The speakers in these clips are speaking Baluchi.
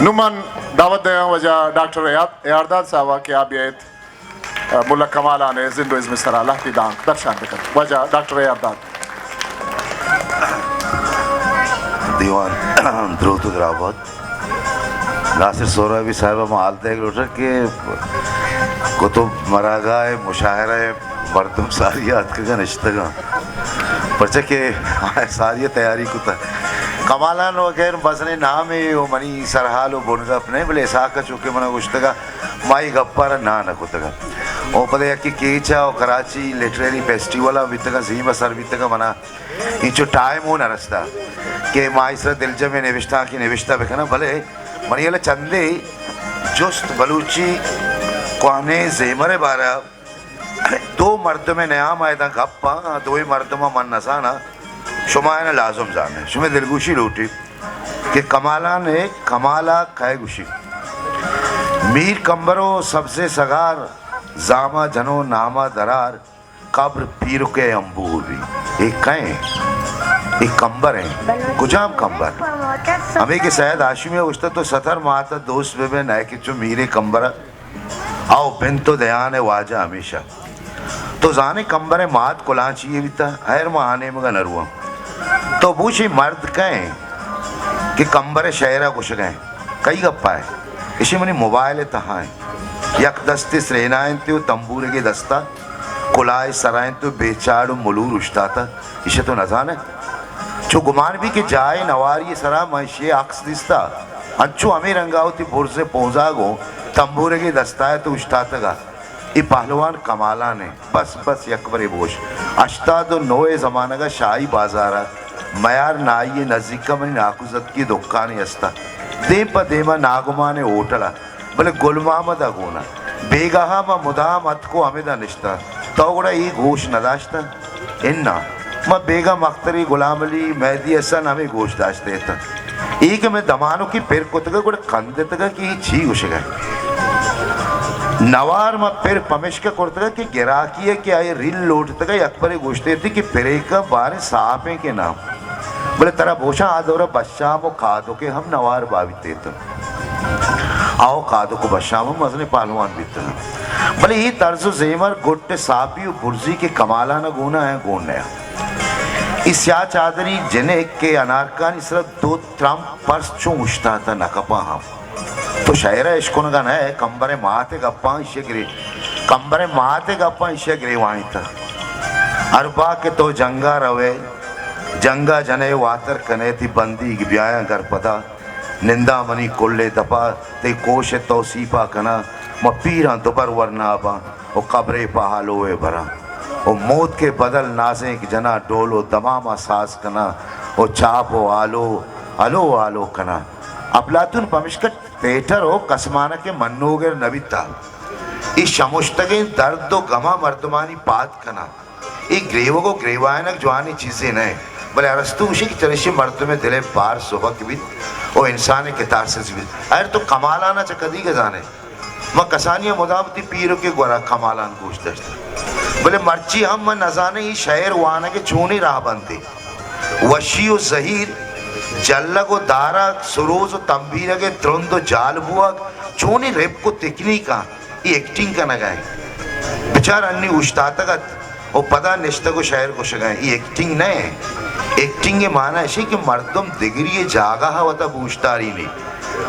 نوں من دعوت دیاں واجہ ڈاکٹر اے آر، اے آر داد صاحب ءَ کہ آ بیایت، ءَ، ملا کمالان ءِ زند و ازم ءِ سرا لہتے دانک درشان بکنت۔ واجہ ڈاکٹر اے آر داد۔ دیوان دروت و دراہ بات۔ ناصر سہرابی صاحب ءَ ما حال دیگ لوٹاں کہ قطب مراگاہ ءِ مشاعرہ ءَ مردم ساری ءَ اتکگ ءَ نشتگ اَنت، پرچا کہ آ ساری ءَ تیاری کتگ۔ کمالان وغیرہ مزنیں نامے و منی سرحال و بنگپ نہ اِنت، بلے اسحاق ءَ چو کہ من ءَ گوشتگ اَت، ما اے گپ ءَ را ناں نہ کتگ اَت۔ و پدا یکے کیچ ءَ و کراچی لٹریری فیسٹیول ءَ بیتگ اَت، زیم ءَ سر بیتگ اَت، من ءَ اینچو ٹائم اوں نہ رستہ کہ ما آئی سرا دلجمیں نبشتانکے نبشتہ بکناں، بلے منی ہیال ءَ چندے جست بلوچی کوہنیں زیمر ءِ بارہ ءَ دو مردم ءِ نیام ءَ ادا گپ اَنت، آ دوئیں مردم ءَ من نزاناں، شما آیاں لازم زان ئے، شمئے دلگوشی لوٹیت کہ کمالان ءِ کمال ءَ کئے گوشیت۔ میر کمبر و سبزیں سگار، زام ءَ جنو نام ءَ درار، قبر پیرک ءِ امبور بی۔ اے کئے اِنت؟ اے کمبر اِنت۔ کجام کمبر؟ ہمے کہ سید ہاشمی ءَ گوشتہ، تو ستر مات ءَ دوست بہ بئے، نئے کہ چو میر کمبر ءَ۔ او بنت و دیان ءِ واجہ ہمیشہ۔ تو زان ئے کمبر ءِ مات کلانچی یے بیتہ؟ ہیر، ما آ نیمگ ءَ نہ رواں۔ تو بوش اے مرد کئے اِنت کہ کمبر ءِ شئیر ءَ گوشگ ءَ اِنت؟ کئی گپ ءَ اِنت؟ ایشی منی موبائل ءِ تہا اِنت۔ یک دستے سرینائینت و تمبورگے دست ءَ، کلاہ ءِ سرا اِنت و بے چاڑ و ملور اوشتاتہ۔ ایشی تو نزان ئے؟ چو گمان بی کہ جاہے نواری ءِ سرا من ایشی ءِ عکس دیستہ، انچو ہمے رنگ ءَ وتی برز ءِ پونز ءَ گوں تمبورگے دست ءَ اَت و اوشتاتگ اَت۔ اے پہلوان کمالان اِنت۔ بس، بس، یک برے بگوش۔ ہشتاد و نو ءِ زمانگ ءَ شاہی بازار ءَ میار نائی ءِ نزیک ءَ منی ناکوزتکی دکانے است اَت۔ دیم پہ دیم ءَ ناگمان ءِ ہوٹل اَت، بلے گل محمد ءَ گون اَت۔ بیگاہ ءَ ما مدام اتک و ہمدا نشتاں۔ تو گڑا اے گوش نہ داشتہ؟ اناں، ما بیگاہ مکتری، غلام علی، مہدی حسن ہمے گوش داشتہ اتاں۔ اے کہ مئے دمانکی پر کتگ ءَ گڑا کندتگ ءَ کہ اے چی گوشگ ءَ اِنت۔ نوار ما پر پمشکہ کرتگ ءَ کہ گراکی ءَ کہ آئی ءَ ریل لوٹتگ ءَ، یک برے گوشتے ات کہ پریک ءَ باریں ساپ ایں کہ ناں۔ بلے ترا بوشاں آ دور ءَ بشام و کادوکے ہم نوار بابیت ات۔ آ و کادوک و بشام ہم مزنیں پہلوان بیتگ۔ بلے اے طرز و زیمر، گٹ ءِ ساپی و برزی کہ کمالان ءَ گون ءَ ایں، گون نہ ایں۔ اے سیاہ چادری جنک کہ انارکانی سرا دو ترمپ پرس چوں اوشتاتہ نہ کپاں ہم۔ تو شئیر ءَ اشکنگ ءَ نہ ئے، کمبر ءِ مات ءِ گپاں ایشی ءَ گرے، کمبر ءِ مات ءِ گپاں ایشی ءَ گریوائینتہ۔ ہر با کہ تو جنگ ءَ روئے، جنگ ءَ جنئے واتر کنئے، تئی بندیگ بیایاں گر پدا، ننداں منی کل ءِ دپ ءَ، تئی کوش ءِ توسیپ ءَ کناں، ما پیراں دوبر ورنا باں۔ و قبرے پہ ہالو ءَ براں۔ و موتک ءِ بدل نازینک جناں، ڈول و دماما ساز کناں و چاپ و آلو، الو آلو کناں۔ اپلاتون پمشکہ تھیٹر و کسمانک ءِ منوگر نہ بیتہ۔ اے شمشتگیں درد و گماں مردمانی پاد کناں۔ اے گریوگ و گریوائینگ جوانیں چیزے نہ انت، بلے ارسطو گوشی کہ چریشی مردم ءِ دل ءِ بار سبک بیت و انسان ءِ کتارسز بیت۔ ہیر تو کمالان ءَ چہ کدیگ ءَ زان ئے؟ ما کسانی ءَ مدام وتی پیرک ءِ گورا کمالان گوش داشتگ، بلے مرچی ہم من نزاناں اے شئیر وانگ ءِ چونیں راہبندے۔ وشی و زہیر، جلگ و دارگ، سروز و تمبیرگ ءِ ترند و جال بوگ، چونیں رپک و تکنیک آں، اے ایکٹنگ کنگ ءَ انت۔ بچار انی اوشتاتگ ات و پدا نشتگ و شئیر گوشگ ءَ انت، اے ایکٹنگ نہ انت۔ ایکٹنگ ءِ مانا اش انت کہ مردم دگری ءِ جاگہ ءَ وتا بوشتارینے،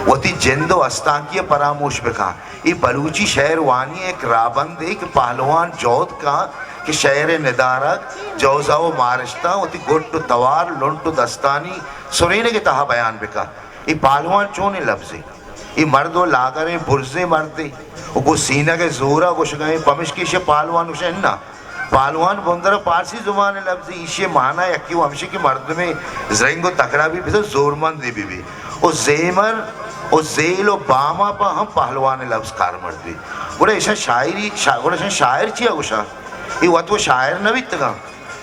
وتی جند و استانکی ءَ پراموش بکن۔ اے بلوچی شئیر وانی ءِ یک راہبندے کہ پہلوان جہد کن کہ شئیر ءِ ندارگ، جوزہ و مارشتاں، وتی گٹ و توار، لنٹ و دستانی سرینگ ءِ تہا بیان بکن۔ اے پہلوان چونیں لبزے؟ اے مرد و لاگریں برزیں مردے و گوں سینگ ءِ زور ءَ گوشگ ءَ انت، پمشکہ ایشی ءَ پہلوان گوش انت۔ اناں، پہلوان بندر ءَ پارسی زبان ءِ لبزے، ایشی ءِ مانا یکے و ہمشی کہ مردمے زرنگ و تکڑا بی، بزاں زورمندے بہ بی و زیمر و زیل و باما پہ ہم پہلوان ءِ لبز کارمرد بی۔ گڑا ایشاں شاعری، شا-، گڑا ایشاں شاعر چیا گوشاں؟ اے وت و شاعر نہ بیتگاں۔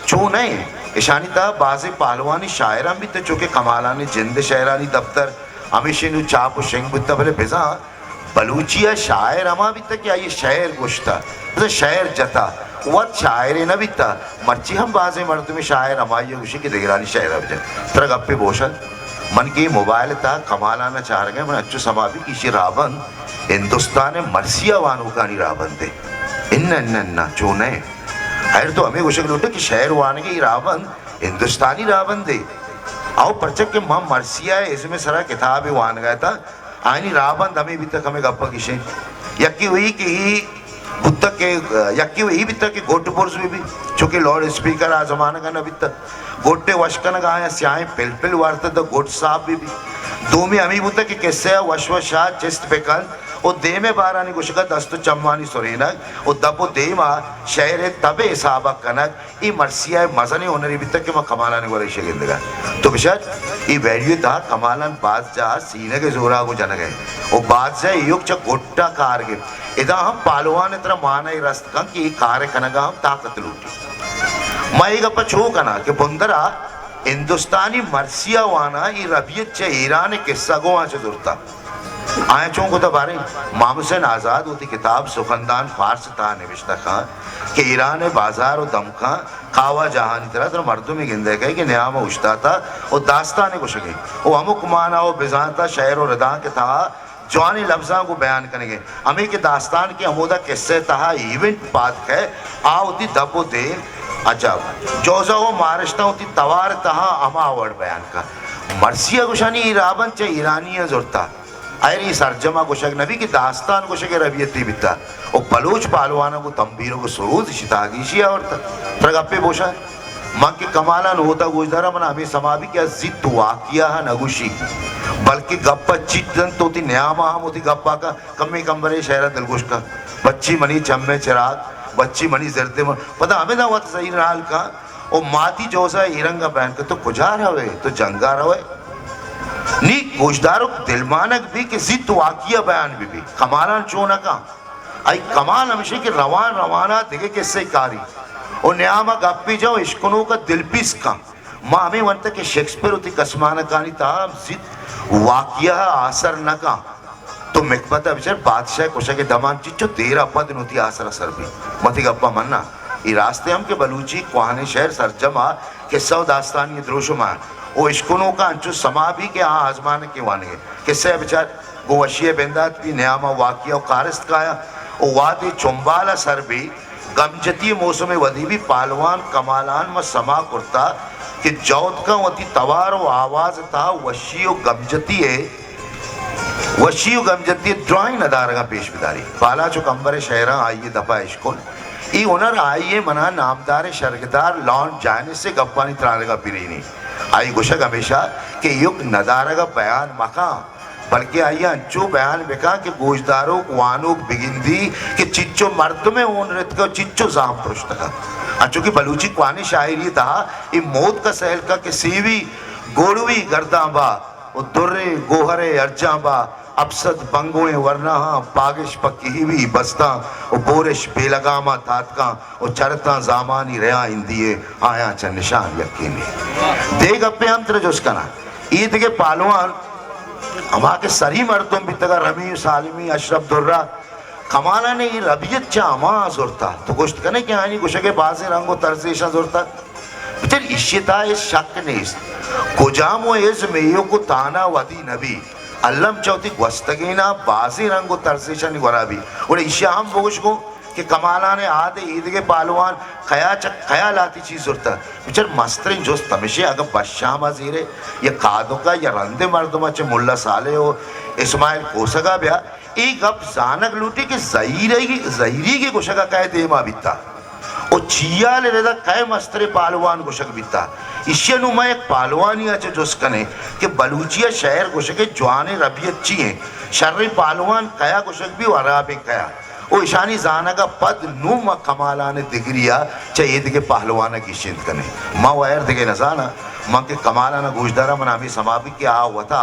چو نہ انت؟ اشانی تہا بازیں پہلوانی شاعر ہم بیتہ، چو کہ کمالانی جند ءِ شئیرانی دپتر ہمیشی نوں چاپ و شنگ بوتہ، بلے بزاں بلوچی ءَ شاعر ہما بیتہ کہ آئی ءَ شئیر گوشتہ، بزاں شئیر جتہ، وت شاعرے نہ بیتہ۔ مرچی ہم بازیں مردمے شاعر ہمائی ءَ گوشی کہ دگرانی شئیر ءَ بجن۔ ترا گپے بوشگ؟ من کہ اے موبائل ءِ تہا کمالان ءَ چارگ ءَ، من انچو سما بی کہ ایشی راہبند ہندوستان ءِ مرثیہ وانوکانی راہبند اِنت۔ اناں، اناں، اناں، چو نہ اِنت۔ خیر، تو ہمے گوشگ لوٹ ئے کہ شئیر وانگ ءِ اے راہبند ہندوستانی راہبندے۔ او پرچا کہ من مرثیہ ءِ ازم ءِ سرا کتابے وانگ ءَ اتاں، آیانی راہبند ہمے بیتگ، ہمے گپ ءَ گیشیں۔ یکے وہی کہ اے بوتگ کہ، یکے وہی بیتگ کہ گڈ برز بہ بی، چونکہ لاؤڈ اسپیکر آ زمانگ ءَ نہ بیتگ۔ گڈ ءِ وش کنگ ءَ آیاں سیاہیں پلپل وارتگ، گڈ صاف بہ بی۔ دومی ہمے بوتگ کہ کسہ ءَ وش وش ءَ چست بہ کنت ءُ دیم ءِ بارانی گوشگ ءَ دست ءُ چمانی سرینگ ءُ دپ ءُ دیم ءَ شئیر ءِ تب ءِ حساب ءَ کنگ۔ اے مرثیہ ءِ مزنیں ہنرے بیتگ کہ ما کمالان ءِ گورا ایشی ءَ گندگ ءَ۔ تو بچار، اے ویڈیو ءِ تہا کمالان باز جاہ ءَ سینگ ءِ زور ءَ گوں جنگ ءَ اِنت ءُ باز جاہ ایوک چہ گڈ ءَ کار گپت۔ ادا ہم پہلوان ءِ ترا مانا اے رست کنت کہ اے کار ءِ کنگ ءَ ہم طاقت لوٹیت۔ ما اے گپ ءَ چو کناں کہ بندر ءَ ہندوستانی مرثیہ واناں اے ربیت چہ ایران ءِ کسہ گوں آ چہ زرتگ۔ آیاں چون کتہ باریں؟ محمد حسین آزاد وتی کتاب سخندان فارس ءِ تہا نبشتہ کنت کہ ایران ءِ بازار ءُ دمکاں کاوا جاہانی ترا ترا مردمے گندئے کئے کہ نیام ءَ اوشتاتہ ءُ داستانے گوشگ ءَ اِنت ءُ ہمک مانا ءُ بزانت ءَ شئیر ءُ ردانک ءِ تہا جوانیں لبزاں گوں بیان کنگ ءَ اِنت۔ ہمے کہ داستان کہ ہمودا کسہ ءِ تہا ایونٹ پاد کئے، آ وتی دپ ءُ دیم، عجب، جوزہ ءُ مارشتاں وتی توار ءِ تہا ہما وڑ بیان کنت۔ مرثیہ گوشانی اے راہبند چہ ایرانیاں زرتہ۔ آئرا اے سرجم ءَ گوشگ نہ بیت کہ داستان گوشگ ءِ ربیتے بیتہ ءُ بلوچ پہلواناں گوں تمبیرگ ءُ سروز ایشی تہا گیشی آورتہ۔ ترا گپے بوشاں، من کہ کمالان ءَ ہوتا گوشداراں، من ہمے سما بی کہ آ زیت واقعہ ءَ نہ گوشی، بلکہ گپ ءَ چٹ دنت، وتی نیام ءَ ہم وتی گپ ءَ کن، کمے کمبرے شئیر ءَ دلگوش کن، بچی منی چم ءِ چراگ، بچی منی زردیں من، پدا ہمدا وت زہیر نال کن۔ او ماتی جوزہ اے رنگ ءَ بیان کہ تو کجا روئے؟ تو جنگ ءَ روئے؟ نی گوشداروک دلمانگ بی کہ زیت واقعہ بیان بہ بی۔ کمالان چو نہ کن۔ آئی کمال ہمیش اِنت کہ روان روان ءَ دگہ کسہ کاری۔ او نیام ءَ گپے جن ءُ اشکنوک ءَ دلپیس کن۔ ما ہمے ونتگ کہ شیکسپیئر وتی کسمانکانی تہا ہم زیت واقعہ ءَ آسر نہ کن۔ تو مکبت ءَ بچار، بادشاہ ءِ کشگ ءِ دمان چنچو دیر ءَ پد نوں وتی آسر ءَ سر بیت۔ وتی گپ ءَ مناں۔ اے راستے ہم کہ بلوچی کوہنیں شئیر سرجم ءَ کسہ ءُ داستانی دروشم ءَ اِنت ءُ اشکنوکاں انچو سما بی کہ آ آزمانکے وانگ ءَ اِنت۔ کسہ ءَ بچار، گوں وشی ءَ بندات بی، نیام ءَ واقعہ ءُ کارست کایاں ءُ وہدے چنبال ءَ سر بی، گمجتی ءِ موسمے ودی بی، پہلوان کمالان ما سما کرتہ کہ جہد کن وتی توار ءُ آواز ءِ تہا وشی ءُ گمجتی ءِ وشی ءُ گمجتی ءِ درائیں ندارگاں پیش بداری۔ بالاچ ءُ کمبر ءِ شئیراں آئی ءِ دپ ءَ اشکن۔ اے ہنر آئی ءِ منا نامداریں شرگدار لارڈ جائنس ءِ گپانی ترانگ ءَ پرینی۔ آئی ءِ گوشگ ہمیش اِنت کہ ایوک ندارگ ءَ بیان مکن، بلکیں آئی ءَ انچو بیان بکن کہ گوشداروک، وانوک بگندی کہ چنچو مردمے ہون رتکگ ءُ چنچو زام پرشتگ۔ انچو کہ بلوچی کوہنیں شاعری ءِ تہا اے موتک ءَ سیل کن کہ سیوی گوڑوی گرداں با ءُ دریں گوہر ءِ ارجاں با، اپسد بنگوئیں ورناہاں پاگش پہ کیہوی بستاں ءُ بورش بے لگاماں تاتکاں ءُ چرتاں زامانی ریاں ہندی ءِ آیاں چہ نشان یکینے۔ دے گپے ہم ترا جست کناں، اے دگہ پہلوان ہما کہ سری مردم بیتگ ءَ، رمی ءُ سالمی، اشرف درہ، کمالان ءَ اے ربیت چہ ہما زرتہ۔ تو گوشت کنے کہ آیانی گوشگ ءِ بازیں رنگ ءُ طرز ایشاں زرتہ۔ بچار، ایشی ءِ تہا ہچ شک نیست۔ کجام ءُ ازم ایوک ءُ تہنا ودی نہ بی، الم چہ وتی گوستگیناں بازیں رنگ ءُ طرز ایشانی گورا بی۔ گڑا ایشی ءَ ہم بگوش گوں کہ کمالان ءِ آد ءِ ایدگہ پہلوان کیا چہ کیا لہتے چیز زرتہ۔ بچار، مستریں جست ہمیش اِنت، اگاں بشام ءَ زیرے یا کادک ءَ یا رندیں مردم ءَ چہ ملا صالح ءُ اسماعیل کھوسگ ءَ بیا، اے گپ زانگ لوٹی کہ زہیریگ، زہیریگ ءِ گوشگ ءَ کئے دیما بیتہ ءُ چیال ءِ ردا کئے مستریں پہلوان گوشگ بیتہ۔ ایشی ءَ نوں ما یک پہلوانے ءَ چہ جست کنیں کہ بلوچی ءَ شئیر گوشگ ءِ جوانیں ربیت چی اِنت؟ شریں پہلوان کیا گوشگ بی ءُ ہرابیں کیا؟ ءُ ایشانی زانگ ءَ پد نوں ما کمالان ءِ دگری ءَ چہ ایدگہ پہلوان ءَ گیشینت کنیں۔ ما وَ ہیر دگہ نزاناں، من کہ کمالان ءَ گوشداراں، من ہمے سما بی کہ آ وتا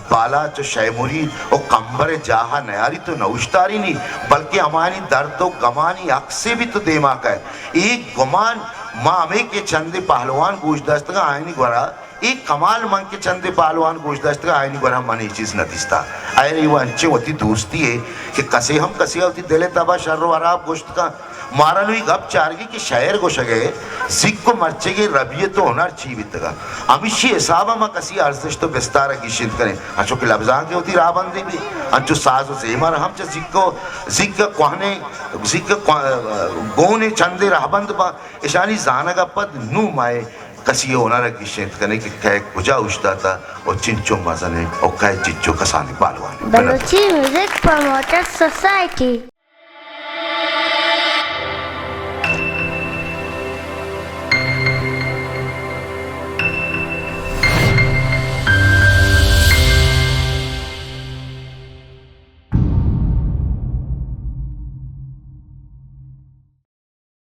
بالاچ ءُ شے مرید ءُ کمبر ءِ جاہ ءَ نیاریت ءُ نہ اوشتارینی، بلکیں ہمایانی درد ءُ گمانی عکسے بیت ءُ دیما کئیت۔ اے گمان ما ہمے کہ چندے پہلوان گوش داشتگ آں، آیانی گورا، اے کمال من کہ چندے پہلوان گوش داشتگ آں، آیانی گورا من اے چیز نہ دیستہ۔ ہیر اے وَ انچیں وتی دوستی یے کہ کسے ہم کسے ءَ وتی دل ءِ تب ءَ شر ءُ ہراب گوشت کن، مارا نوں اے گپ چارگی کہ شئیر گوشگ ءِ زیک ءُ مرچیگیں ربیت ءُ ہنر چی بیتگ ءَ۔ ہمیشی حساب ءَ ما کسی ارزشت ءُ بستار ءَ گیشینت کنیں۔ انچو کہ لبزانک ءِ وتی راہبندے بی، انچو ساز ءُ زیمر ہم چہ زیک ءُ، زیک ءِ کوہنیں، زیک ءِ کو-، گونیں چندے راہبند باں۔ اشانی زانگ ءَ پد نوں ما اے کسی ءِ ہنر ءَ گیشینت کنیں کہ کئے کجا اوشتاتہ ءُ چنچو مزن اِنت ءُ کئے چنچو کسانیں پہلوان اِنت۔ Balochi music promoters society.